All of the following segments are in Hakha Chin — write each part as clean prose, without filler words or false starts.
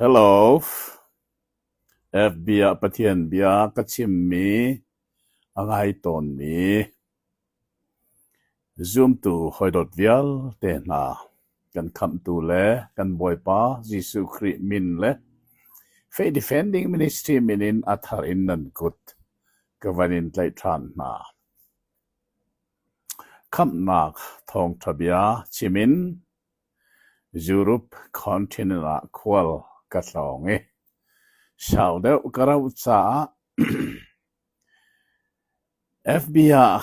Hello, FB ah Pathian bia ka chimmi a ngai tawnmi zumtu hawidawt vialte hna, kan Khamhtu le kan Bawipa Jesuh Khrih min le Faith Defending Ministry min in a thar in nan kut ka van in tlaih ṭhan hna. Khamhnak thawngṭha bia chim in Europe continent ah khual ka tlawng i sau deuh ka rauh caah FB ah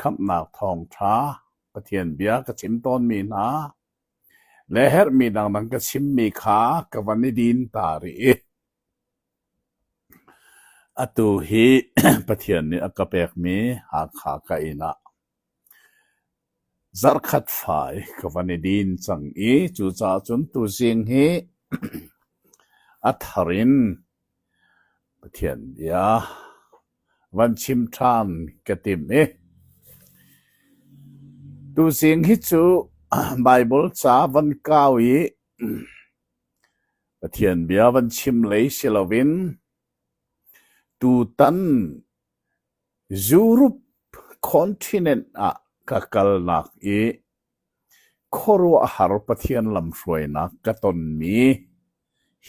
khamhnak thawngṭha Pathian bia ka chim tawnmi hna le herhmi dangdang ka chimmi kha ka van i din ta rih i atu hi Pathian nih a ka pekmi Hakha ka inn ah Zarhkhat fai ka van i din cang i cucaah cun tuzing hi a thar in Pathian bia van chim ṭhan ka timh i tuzing hi cu Baibal ca van kau i Pathian bia van chim lei si loin tutan Europe continent ah ka kalnak i khuaruahhar Pathian lamhruainak ka tonmi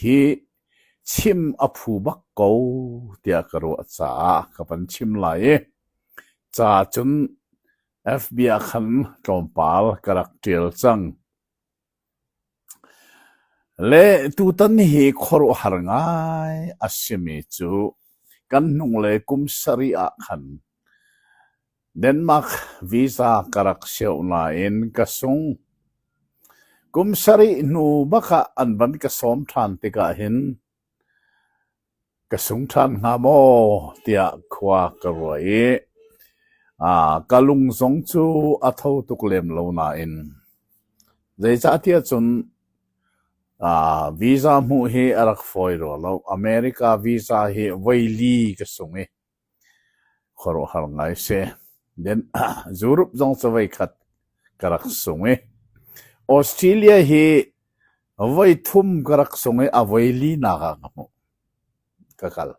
hi chim a phu bak ko tiah ka ruah caah ka van chim lai i ca cun FB ah khan tlawmpal ka rak ṭial cang. Le tutan hi khuaruahhar ngai a simi cu kan hnunglei kum sarih ah khan Denmark visa ka rak sio nain ka sung. Kum sarih hnu bak ah an van ka sawm ṭhan tikah hin Ka sung ṭhan hnga maw tiah khua ka ruah i ka lung zong cu a tho tuk lem lo nain zeicahtiah cun visa hmuh hi a rak fawi rua lo. America visa hi voili ka sung i khuaruahhar ngai si. Then Europe zong cu voikhat ka rak sung i Australia hi voi thum ka rak sung i a voi linak ah ka hmuh. Ka kal.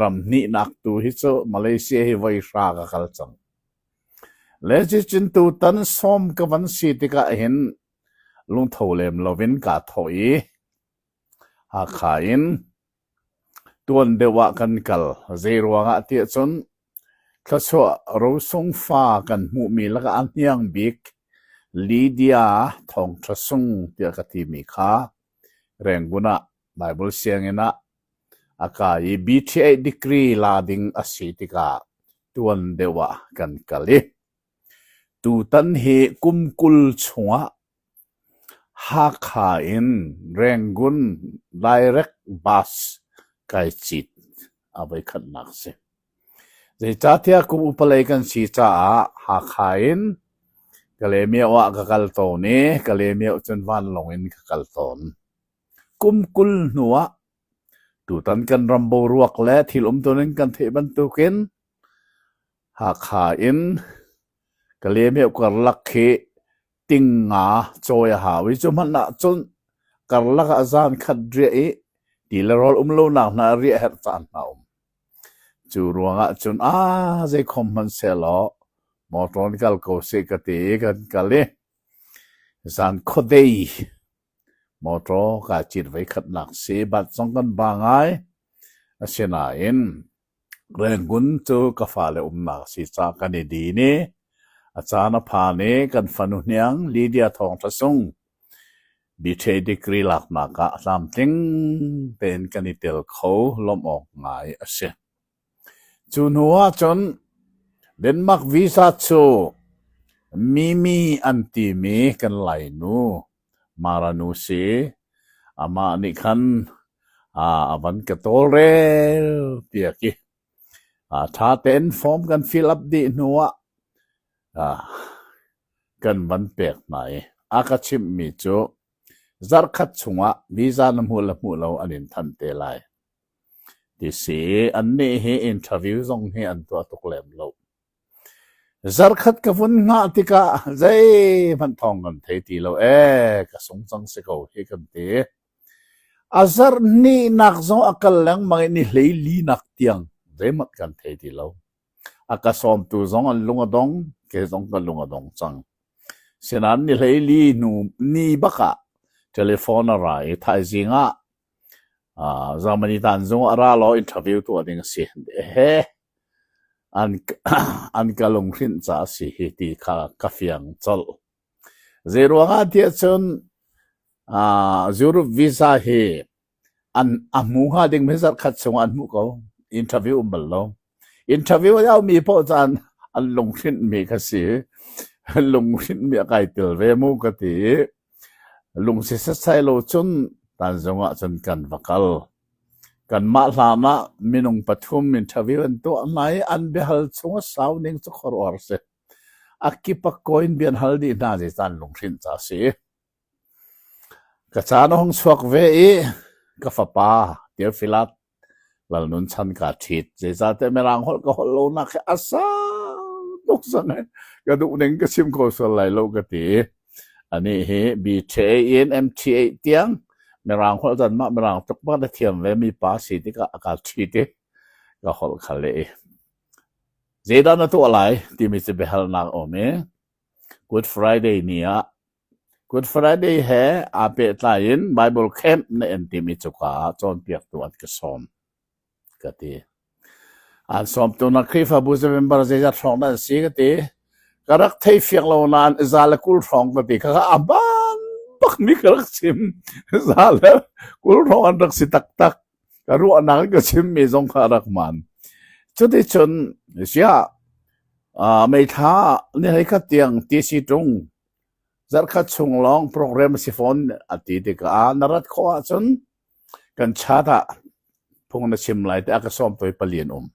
Ram hnihnak tu hi cu Malaysia hi voi hra ka kal cang. Le cucun tutan sawm ka van si tikah hin lungtho lem loin kaa thawh i Hakha in Tuan deuh ah kan kal. Zeiruangah tiah cun thluachuah rosung fa kan hmuhmi lakah a hniang bik Lydia Thawngṭha Sung tiah ka timi kha Rangoon ah Baibal sianginn ah a kai i BTA degree la ding a si tikah tuan deuh ah kan kal i tutan hi kum 20 chungah Hakha in Rangoon direct bus kai cit a voikhatnak si. Zeicahtiah kum upa lei kan si caah Hakha in Kalaymyo ah ka kal tawn i Kalaymyo cun vanlawng in ka kal tawn. Kum 20 hnu ah tutan kan ram boruak le thil umtuning kan theih bantukin Hakha in Kalaymyo karlak khi ting nga cawi a hau i cu hmanh ah cun karlak ah zan khat riah i ti le rawl um lonak hna riah herh caan hna um. Cu ruangah cun aa zeikhom hmanh sehlaw motor in kal ko seh ka ti i kan kal i zan khuadei motor kaa cit voikhatnak si bat zong kan ba ngai. Asinain Rangoon cu ka fale umnak si caah kan i din i a caan a phan i kan fanu hniang Lydia Thawngṭha Sung BTA degree laknak ah tlamtling tein kan i tel kho lawmh awk ngai a si. Cu hnu ahcun Denmark visa cu Mimi an timi kan Lainu Mara nu si. Amah nih khan a van ka tawlrel piak i ṭha tein form kan fill up dih hnu ah kan van pek hna i a ka chimhmi cu zarhkhat chungah visa na hmuh le hmuh lo an in thanh te lai ti si. Annih hi interview zong hi an tuah tuk lem lo. Zarkhat ka vun hngah tikah zeihmanh thawng kan thei ti lo ee ka sung cang si ko hi kan ti. A zarh hnihnak zong a kal lengmang i ni 14 nak tiang zeihmanh kan thei ti lo. A ka sawmtu zong an lung a dong, kei zong ka lung a dong cang. Sinain ni 14 hnu ni bak ah telephone a ra i thaizing ah Germany tanzung ah ra law interview tuah ding a si. He an an ka lunghrinh ca a si hi ti kha ka fiang colh. Zeiruangah tiah cun Europe visa hi an a hmu hnga ding mi zarhkhat chung an hmuh ko. Interview um bal lo. Interview a mi paoh caan an lunghrinh mi kha si. Lunghrinh mi a kai tel ve mu ka ti. Lungsi setsai lo cun tanzung ah cun kan va kal. Kanmah hlan ah minung pathum interview an tuah hna i an biahal chung a sau ning cu khuaruahhar si. A kip a kawi in bia an hal dih hna zeicah an lunghrinh ca a si. Ka caan a hung chuak ve i ka fapa Theophilus Lalnun chan kaa ṭhit. Zeicahtiah Mirang holh ka holh lonak hi a sang tuk cang i ka duh ning ka chim kho sual lai lo ka ti. Anih hi BTA in MTA tiang Mirang holh cun mah Mirang tuk bak na thiam ve mi pa si tikah a ka ṭhit i ka holh kha leh i zeidah na tuah lai timi cu biahalnak a um i Good Friday ni ah Good Friday he aa pehtlai in Bible camp na en timi cuka ah cawnpiaktu an ka sawm ka ti. An sawmtu na Khrihfabu cu member zeizat hrawng dah an si ka ti. Ka rak thei fiang lo nain za le 20 hrawng ka ti. Khakha a hmaan bakmi ka rak chim. Za le 20 hrawng an rak si taktak. Ka ruahnak in ka chimmi zong kha a rak hmaan. Cuticun ziah May thla ni 11 tiang TC ṭung zarhkhat chung lawng program a si fawn a ti tikah na rat khawh ahcun kan chat ah phung na chim lai tiah a ka sawm toi pali an um.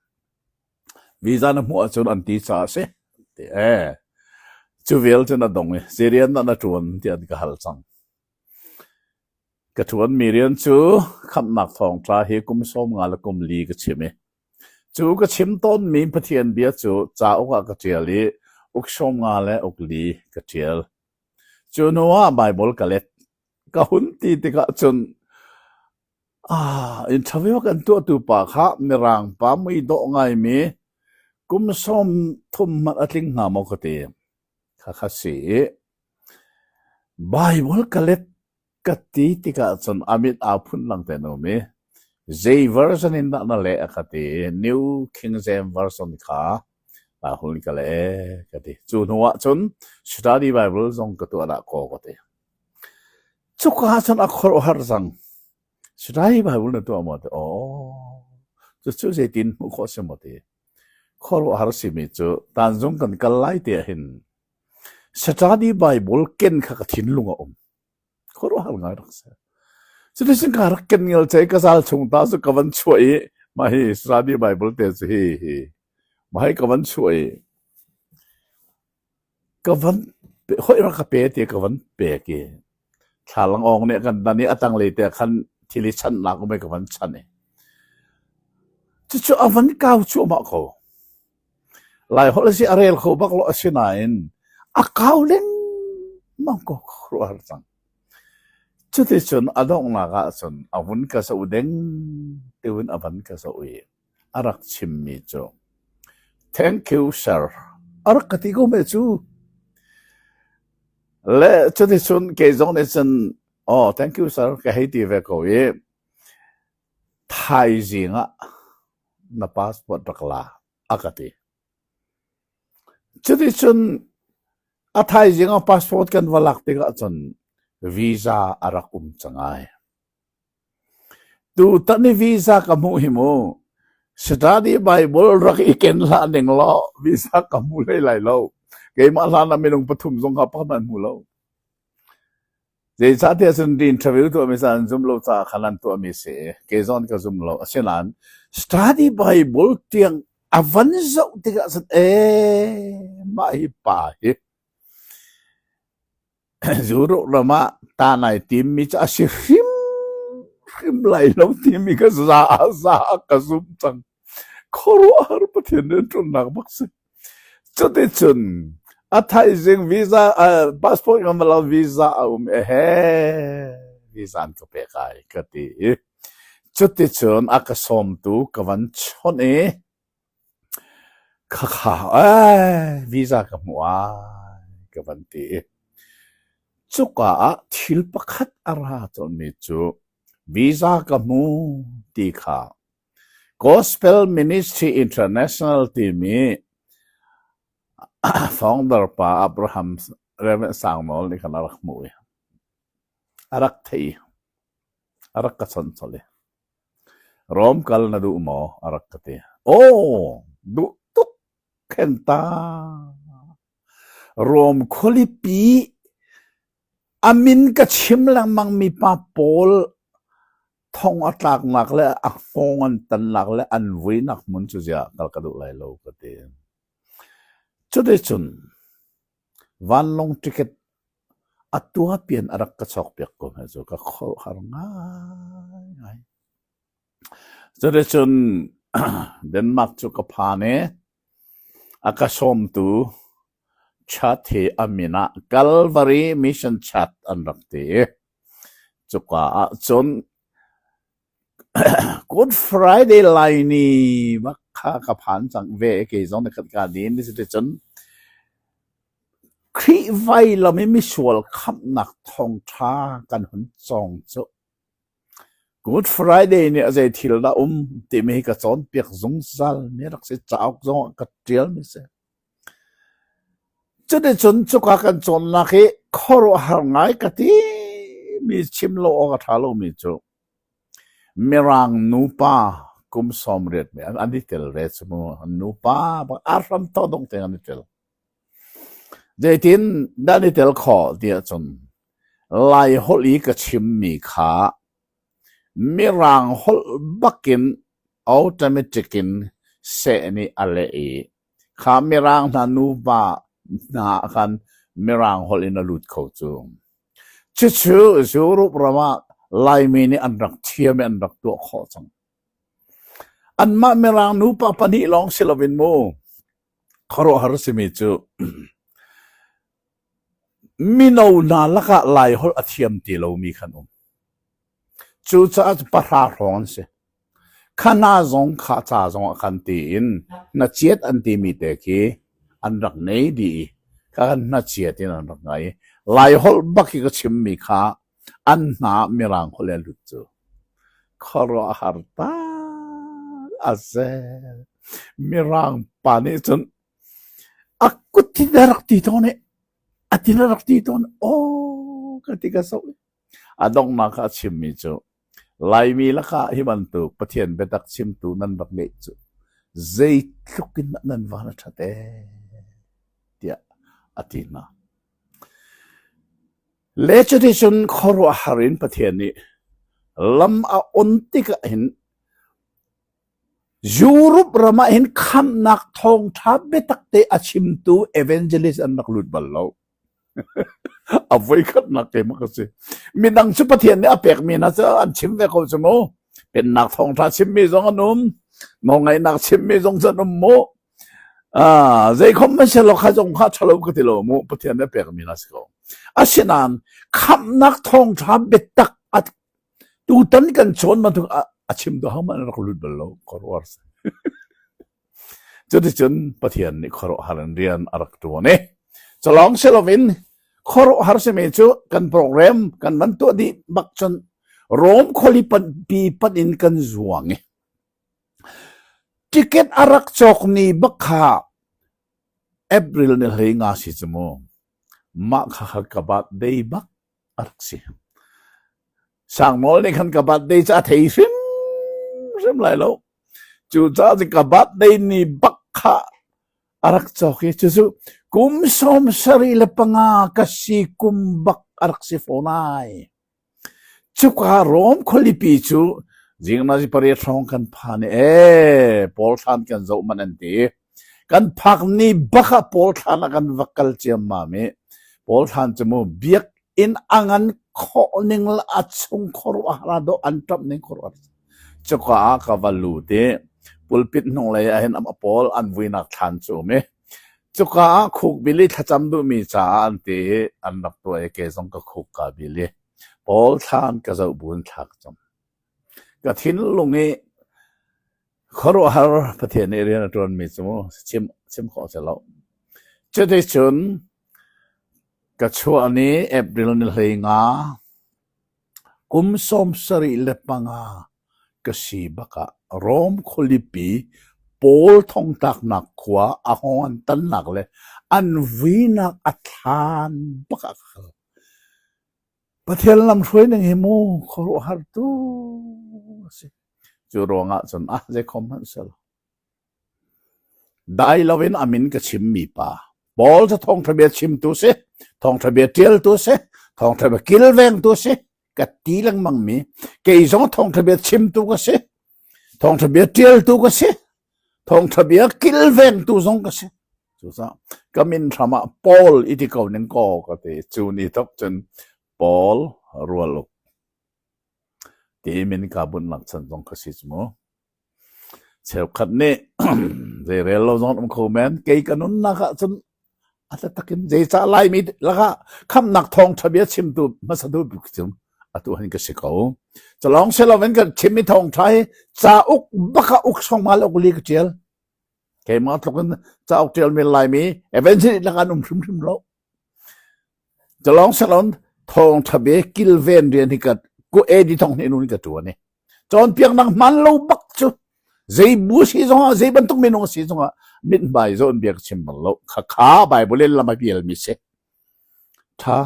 Visa na hmuh ahcun an ti caah a si. Ti ee. Cu vial cu na dong i Syrian dah na ṭuan ti an ka hal cang. Ka ṭuanmi rian cu khamhnak thawngṭha hi kum 50 le kum li ka chim i Cu ka chim tawnmi Pathian bia cu cauk ah ka ṭial i uk 50 le uk li ka ṭial. Cu hnu ah Baibal ka let. Ka hun ti tikah cun ah, interview kan tuahtu pa kha Mirang pa muidawh ngaimi kum 30 hmanh a tling hnga maw ka ti. Khakha si i Baibal ka let Ka ti tikah cun a mit aa phun lang tein a um i zei version in dah na leh a ka ti i New King James Version kha aa hun ka leh ka ti. Cu hnu ah cun study Bible zong ka tuah dah kaw ka ti. Cuka ah cun a khuaruahhar cang. Study Bible na tuah maw ti? Aw, cucu zeitin hmuh khawh si maw ti. Khuaruahhar simi cu tanzung kan kal lai ti ah hin Study Bible ken kha ka thinlung a um. Khuaruahhar ngai rak si. Cuticun ka rak ken ngel che ka zal chung ta cu ka van chuah i mah hi Study Bible te cu hi hi mah hi ka van chuah i ka van hoi rak ka pe ti ka van pek i thlalang awng nih kan dan i a tanglei te khan thil i channak um i ka van chan i cucu a van kau cuahmah ko. Laiholh si a rel kho bak lo asinain a kau lengmang ko khuaruahhar cang. Cuticun a donghnak ahcun a vun ka zoh deng tiin a van ka zoh i a rak chimmi cu Thank you sir a rak ka ti ko me cu. Le cuticun kei zong nih cun oh thank you sir ka hei ti ve ko i Thaizing ah na passport rak la a ka ti. Cuticun a thaizing ah passport kan va lak tikah cun visa a rak um cang ai. Tutan i visa ka hmuh hi mu study Bible rak i ken hlah ning law visa ka hmu hlei lai lo. Keimah hlan ah minung pathum zong kha pakhat an hmu lo. Zeicahtiah cun interview tuahmi cu an zum lo caah khan an tuahmi si i kei zong ka zum lo. Asinain study Bible tiang a van zoh tikah cun ee mah hi pa hi Europe ram ah ta nai timmi cu a si hrimhrim lai lo timi ka za a za ka zum cang. Khuaruahhar Pathian rianṭuannak bak si. Cuticun a thaizing visa uh, passport ngam lo visa a um ehe visa an ka pek ai ka ti i cuticun a ka sawmtu ka van chawnh i khakha ai visa ka hmu ai ka van ti i cuka ah thil pakhat a ra colhmi cu visa ka hmu ti kha Gospel Ministry International timi founder pa Abraham Rev. Sang Nawl nih khan a rak hmuh i a rak theih i a rak ka chawnh colh i Rom kal na duh maw? a rak ka ti. Aw, duh tuk khen ta. Rom khualipi a min ka chim lengmangmi pa pawl thong a tlaknak le a hngawng an tannak le an vuinak hmun cu ziah kal ka duh lai lo ka ti. Cuticun vanlawng ticket a tuapian a rak ka cawkpiak ko hme cu ka khuaruahhar ngaingai. Cuticun Denmark cu ka phan i a ka sawmtu Church hi a min ah Calvary Mission Church an rak ti i cuka ah cun Good Friday lai ni bak kha ka phan cang ve kei zong nikhat ka din cuticun Khrih vailam i misual khamhnak thawngṭha kan hun cawng cu. Good Friday nih a zei thil dah um timi hi ka cawnpiak zungzal mi rak si cauk zong ah ka ṭial mi si. Cuticun cuka kan cawnnak hi khuaruahhar ngai ka ti mi chim lo awk a ṭha lomi cu Mirang nupa kum 80 mi an i tel ve cu mu. An nupa bak a hram thawk dong tein an i tel. Zeitin dah an i tel khawh ti ahcun Lai holh i ka chimmi kha Mirang holh bakin automatic in seh nih a leh i kha Mirang hna nuva hna ah khan Mirang holh in a lut kho cu. Cucu Europe ram ah Laimi nih an rak thiam i an rak tuah khawh cang. Anmah Mirang nupa pahnih lawng si loin mu khuaruahhar simi cu Mino hna lakah Laiholh a thiam ti lomi kha an um. Cucaah pahra hrawng an si. Kha hna zong kha ca zong ah khan tiin hnachiat an timi te khi an rak nei dih i kha khan hnachiat in an rak ngai i Laiholh bak hi ka chimmi kha an hna ah Mirang holh he lut cu khuaruahhar tak a si. Mirang pa nih cun A kut in a rak ti tawn i a tin a rak ti tawn. Aw ka ti ka zoh i a donghnak ah a chimmi cu Laimi lakah hi bantuk Pathian biatak chimtu nan rak ngeih cu zeitluk in dah nan van a ṭhat ee tiah a ti hna. Le cuticun khuaruahhar in Pathian nih lam a on tikah hin Europe ram ah hin khamhnak thawngṭha biatak te a chimtu evangelist an rak lut bal lo. A voikhatnak keimah ka si. Midang cu Pathian nih a pekmi hna cu an chim ve ko cu mu. Pennak thawngṭha chimmi zong an um. Nawlngaihnak chimmi zong cu an um mu. Ah, zeikhom man selaw kha zong kha ṭhalo ka ti lo mu. Pathian nih a pekmi hna si ko. Asinain khamhnak thawngṭha biatak a Tutan kan chawn bantuk a chim tu hohmanh an rak lut bal lo khuaruahhar si. Cuticun Pathian nih khuaruahhar in rian a rak ṭuan i culawng si loin khuaruahhar simi cu kan program kan van tuah dih bak cun Rom khualipi panh in kan zuang i ticket a rak cawk ni bak kha April ni 15 si cu mu. Mah kha kha ka birthday bak a rak si. Sangnawl nih khan ka birthday cu a thei hrimhrim lai lo. Cucaah cun ka birthday ni bak kha a rak cawk i cucu kum 75 ka si kum bak a rak si fawn ai. Cuka Rom khualipi cu zingnazi pariat hrawng kan phan i ee Paul thlan kan zoh man an ti. Kan phak ni bak ah Paul thlan ah kan va kal ciammam i Paul thlan cu mu biakinn a ngan khawh ning le a chung khuaruahhar ah dawh an ṭamh ning khuaruahhar. Cuka ah ka va lut i pulpit hnunglei ah hin a Paul an vuinak thlan cu um i. Cuka ah khukbil i thlacam duhmi caah an ti i an rak tuah i kei zong ka khuk kaa bil i Paul thlan ka zoh buin thla ka cam. Ka thinlung i khuaruahhar Pathian nih rian a ṭuanmi cu chim, chim khawh a si lo. Cuticun ka chuah ni April ni 15 Kum 75 ka si bak ah Rom khualipi Paul thongtlaknak khua a hawng an tannak le an vuinak a thlan bak ah ka kal. Pathian lamhruai ning hi mu khuaruahhar tu a si. Cu ruangah cun ah zeikhom hmanh sel. Dai loin a min ka chimmi pa Paul cu thawngṭha bia chimtu si, thawngṭha bia ṭialtu si, thawngṭha bia kilvengtu si, ka ti lengmangmi kei zong thawngṭha bia chimtu ka si, thawngṭha bia ṭialtu ka si, thawngṭha bia kilvengtu zong ka si. Cucaah ka min hram ah Paul i ti ko ning kaw ka ti. Cu ni thawk cun Paul Rual Uk ti min kaa bunhnak chan zong ka si cu mu. Cheukhat nih zeirel lo zong an um kho men. Kei ka nunnak ah cun a taktak in zeicah Laimi lakah khamhnak thawngṭha bia chimtu hmasatu bik cu atu hin ka si ko. Culawng si loin kan chimmi thawngṭha hi cauk bak ah uk songma le uk li ka ṭial. Keimah tluk in cauk ṭialmi Laimi evangelist lakah an um hrimhrim lo. Culawng si loin thawngṭha bia kilven rian hi ka ku AD thong hnih nun ka ṭuan i Cawnpiaknak hmaan lo bak cu zei bu si zongah zei bantuk minung si zongah mithmai zawn bia ka chim bal lo. Khakha Bible in lam a pialmi si. Ṭha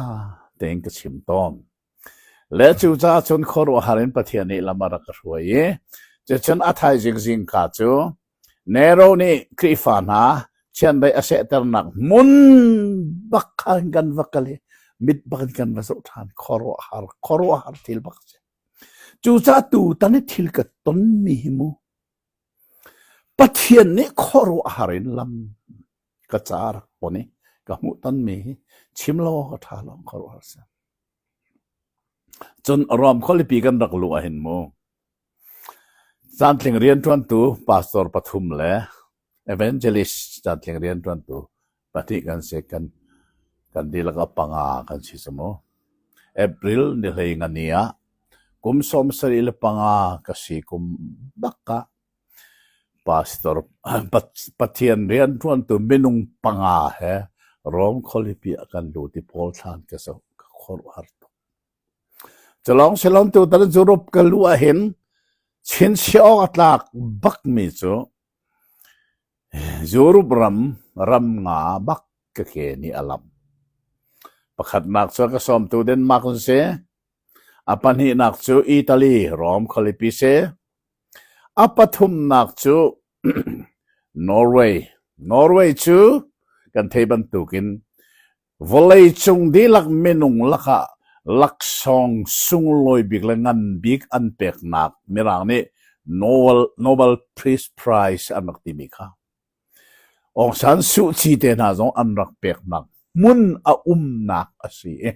tein ka chim tawn. Le cu caah cun khuaruahhar in Pathian nih lam a rak ka hruai i cucun a thaizing zingka cu Nero nih Khrihfa hna chiandeih a sehternak hmun bak khan kan va kal i mit bak in kan va zoh ṭhan. Khuaruahhar, khuaruahhar thil bak a si. Cucaah tutan i thil ka tonmi hi mu Pathian nih khuaruahhar in lam ka ca rak pon i ka hmuhtonmi hi chim lo awk a ṭha lo khuaruahhar si. Cun Rom khualipi kan rak luh ahhin mu caantling rianṭuantu pastor pathum le evangelist caantling rianṭuantu pahnih kan si kan kan dihlak ah panga kan si cu mu. April ni hlei nga ni ah kum 75 ka si kum bak ah pastor Pathian rianṭuantu minung panga he Rom khualipi ah kan lut i Paul thlan ka zoh ka khuaruahhar tuk. Culawng silon tutan Europe ka luh ahhin chinchiah awk a tlak bakmi cu Europe ram ram nga bak ka ke nih a lamh. Pakhatnak cu a ka sawmtu Denmark an si. A pahnihnak cu Italy, Rome khualipi si. A pathumnak cu Norway. Norway cu kan thei bantukin Vawleicung dihlak minung lakah laksawng sunglawi bik le ngan bik an peknak Mirang nih Nobel, Nobel Peace Prize an rak timi kha Aung San Suu Kyi te hna zong an rak peknak hmun a umnak a si i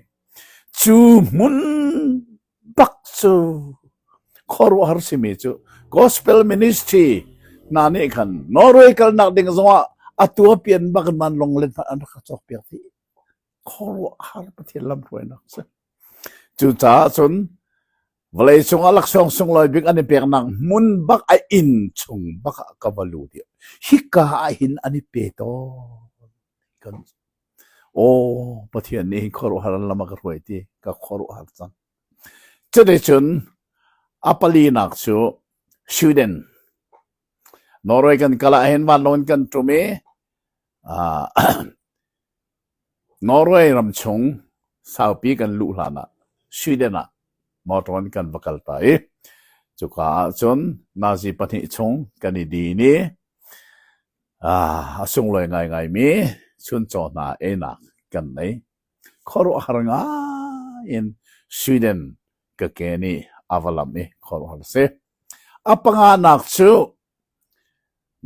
cu hmun bak cu khuaruahhar simi cu gospel ministry hna nih khan Norway kalnak ding zongah a tuapian bak in vanlawng let hmanh an rak ka cawkpiak dih. Khuaruahhar Pathian lamhruainak si. Cucaah cun vawleicung ah laksawng sunglawi bik an i peknak hmun bak a inn chung bak ah ka va lut i hika ah hin an i pe tawn. Kan Aw Pathian nih hin khuaruahhar an lam a ka hruai ti ka khuaruahhar cang. Cuticun a palinak cu Sweden. Norway kan kal ah hin vanlawng in kan ṭum i uh, Norway ram chung saupi kan luh hlan ah Sweden ah motor in kan va kal ta i cuka ah cun nazi pahnih chung kan i din i a sunglawi ngaingaimi chuncaw hna einak kan nei. Khuaruahhar ngai in Sweden ka ke nih a va lamh i khuaruahhar a si. A panganak cu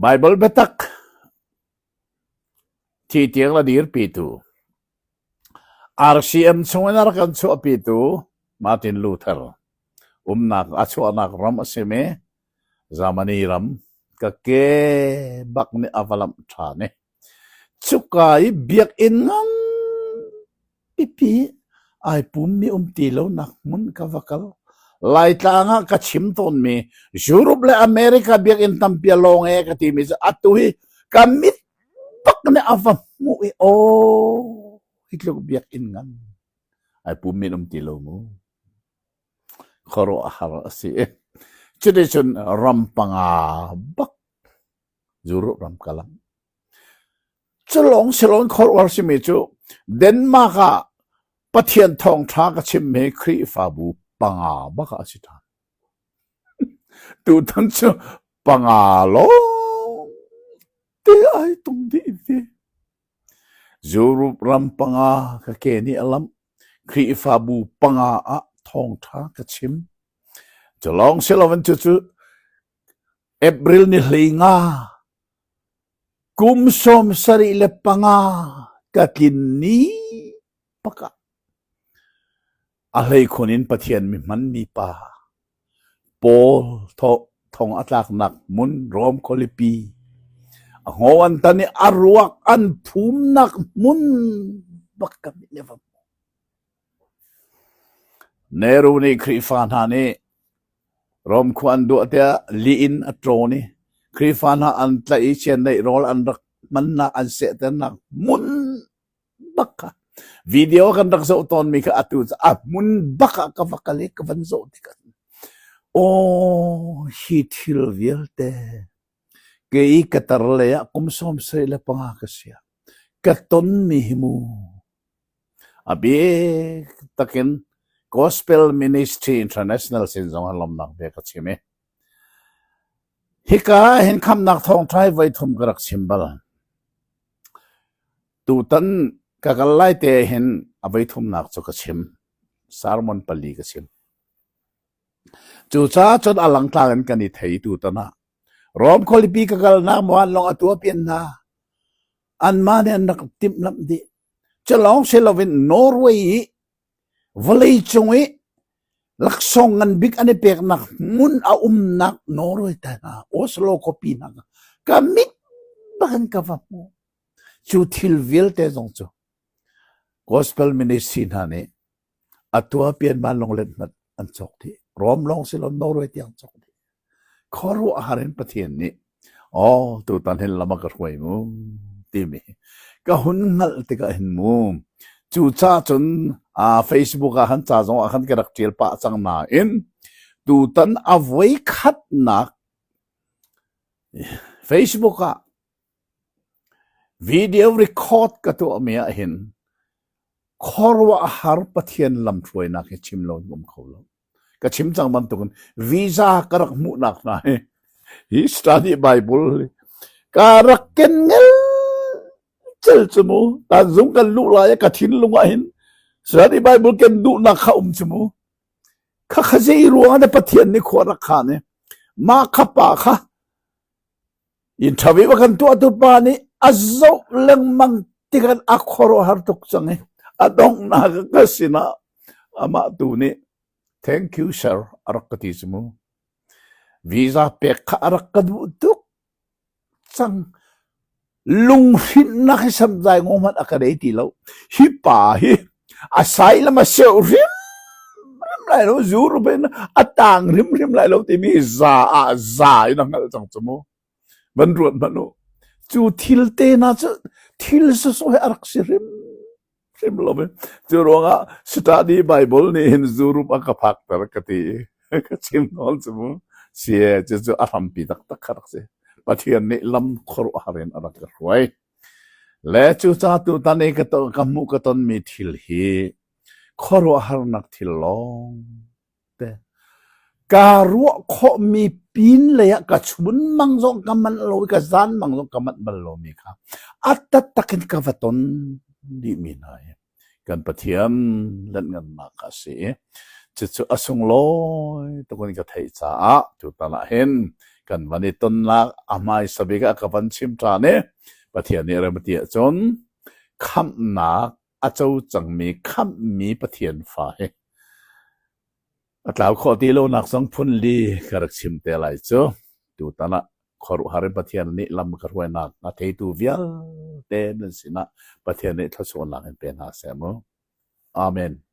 Baibal biatak thi tiang la dirpitu RCM chungin a rak kan chuahpitu Martin Luther umnak a chuahnak ram a simi Germany ram ka ke bak nih a va lamh ṭhan i. Cuka i biakinn ngan pipi ai pummi um ti lonak hmun ka va kal. Laitlang ah ka chim tawnmi Europe le America biakinn tampi a lawng e ka timi cu atu hi ka mit bak nih a va hmuh i aw hi tluk biakinn ngan ai pummi an um ti lo mu. Khuaruahhar a si. Cuticun ram panga bak Europe ram ka lang. Culawng siloin khuaruahhar simi cu Denmark ah Pathian thawngṭha ka chim hi Khrihfabu panga bak ah a si ṭhan. Tutan cu panga lawng te ai tung dih ve. Europe ram panga ka ke nih a lamh. Khrihfabu panga ah thawngṭha ka chim. Culawng siloin cucu April ni 15 kum 75 ka tlin ni pakah a hleikhun in Pathian mi hmanmi pa Paul thong a tlaknak hmun Rom khualipi a ngaw an tan i a ruak an phumnak hmun bak ka mit nih a va hmuh. Nehru nih Khrihfa hna nih Rom khua an duah tiah lih in a ṭawn i Khrihfa hna an tlaih i chiandeih rawl an rak hmannak an sehternak hmun bak kha video kan rak zoh tawnmi kha atu cu a hmun bak ah ka va kal i ka van zoh tikah aw hi thil vialte kei ka tar lei ah kum 75 ka si ah ka tonmi hi mu A bik takin Gospel Ministry International sin zong ah lawmhnak bia ka chim i hika ah hin khamnak thawngṭha hi voi thum ka rak chim bal. Tutan ka kal lai te hin a voi thumnak cu ka chim. Sermon pali ka chim. Cucaah cun a langtlang in kan i thei tutan ah. Rom khualipi ka kalnak muan lawng a tuah pian hna. Anmah nih an rak timhlamh dih. Cu lawng si loin Norway i vawleicung i laksawng ngan bik an i peknak hmun a umnak Norway ta hna Oslo khuapi hna ka mit bak in ka va hmu. Cu thil vialte zong cu gospel ministry hna nih a tuapian vanlawng let hmanh an cawk dih. Rom lawng si lo Norway tiang cawk dih. Khuaruahhar in Pathian nih aw tutan hin lam a ka hruai mu timi ka hun hngalh tikah hin mu cucaah cun uh, Facebook ah khan ca zong ah khan ka rak ṭial pah cang nain tutan a voi khatnak Facebook ah video record ka tuahmi ah hin khuaruahhar Pathian lamhruainak hi chim lo in um kho lo. Ka chim cang bantukin visa ka rak hmuhnak hna hi hi study Bible ka rak ken ngel cel cu mu tanzung kan luh lai ka thinlung ah hin study Bible ken duhnak kha um cu mu kha kha zei ruang ah Pathian nih khua rak khan i mah kha pa kha Interview a kan tuahtu pa nih a zoh lengmang tikah a khuaruahhar tuk cang i a donghnak ka sinah amah tu nih thank you sir a rak ka ti cu mu. Visa pek kha a rak ka duh tuk cang. Lunghrinhnak hi samzai ngo hmanh a ka nei ti lo. Hi pa hi a sai lam a seu hrimhrim lai lo, zu rup in a tang hrimhrim lai lo timi za ah za in a hngalh cang cu mu. Van ruat hmanh u. Cu thil te hna cu thil sawsawh hi a rak si hrimhrim lo. Cu ruangah study Bible nih hin zu rup a ka phakter ka ti i ka chim nawn cu mu. Sie cu cu a hrampi taktak kha rak si. Pathian nih lam khuaruahhar in a rak ka hruai. Le cucaah tutan i ka ka hmuh ka tonmi thil hi khuaruahharnak thil lawng te kaa ruah khawhmi pin lei ah ka chunmang zong ka manh lo i ka zanmang zong ka manh bal lomi kha a taktak in ka va ton dihmi hna hi kan Pathian lianhngannak a si i cucu a sunglawi tuk in ka theih caah tutan ah hin kan van i tonnak a hmaisa bik ah ka van chim ṭhan i Pathian nih rem a ti ahcun khamhnak a co cangmi khamhmi Pathian fa hi a tlau khawh ti lonak zong phun li ka rak chim te lai cu tutan ah. Khuaruahhar in Pathian nih lam ka hruainak a theitu vialte nan sinah Pathian nih thluachuahnak in pe hna seh mu. Amen.